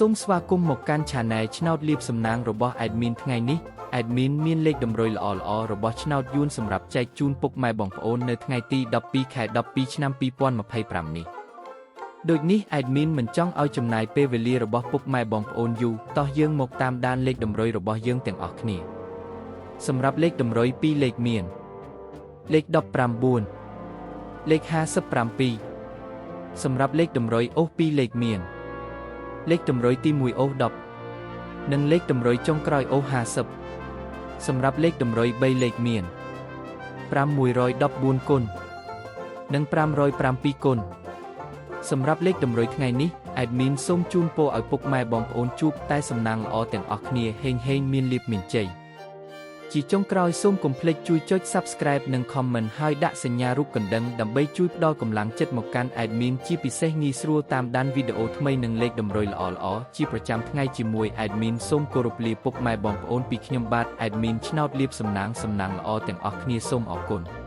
សូមស្វាគមន៍មកកាន់ Channel ឆ្នោតលៀបសំណាងរបស់ Admin ថ្ងៃនេះ Admin មានលេខតម្រុយល្អៗរបស់ឆ្នោតយួនសម្រាប់ចែកជូនពុកម៉ែបងប្អូននៅថ្ងៃទី12ខែ12ឆ្នាំ2025នេះដូចនេះ Admin មិនចង់ឲ្យចំណាយពេលវេលារបស់ពុកម៉ែបងប្អូនយូរតោះយើងមកតាមដានលេខតម្រុយរបស់យើងទាំងអស់គ្នាសម្រាប់លេខតម្រុយ2លេខមានលេខ19លេខ57សម្រាប់លេខតម្រុយអូស2លេខមាន លេខតម្រុយទី1អូស10និងលេខតម្រុយចុងក្រោយអូស50សម្រាប់លេខតម្រុយ3លេខមាន514គុណនិង507គុណសម្រាប់លេខតម្រុយថ្ងៃនេះ admin សូមជូនពរឲ្យពុកម៉ែបងប្អូនជួបតែសំណាងល្អទាំងអស់គ្នាហេងហេងមានលាភមានជ័យជាចុងក្រោយសូមកុំភ្លេចជួយចុច Subscribe និង Comment ហើយដាក់សញ្ញារូបកណ្ដឹងដើម្បីជួយផ្ដល់កម្លាំងចិត្តមកកាន់ admin ជាពិសេសងាយស្រួលតាមដានវីដេអូថ្មីនិងលេខតម្រុយល្អៗជាប្រចាំថ្ងៃជាមួយ admin សូមគោរពលាពុកម៉ែបងប្អូនពីខ្ញុំបាទ admin ឆ្នោតលៀបសំណាងសំណាងល្អទាំងអស់គ្នាសូមអរគុណ។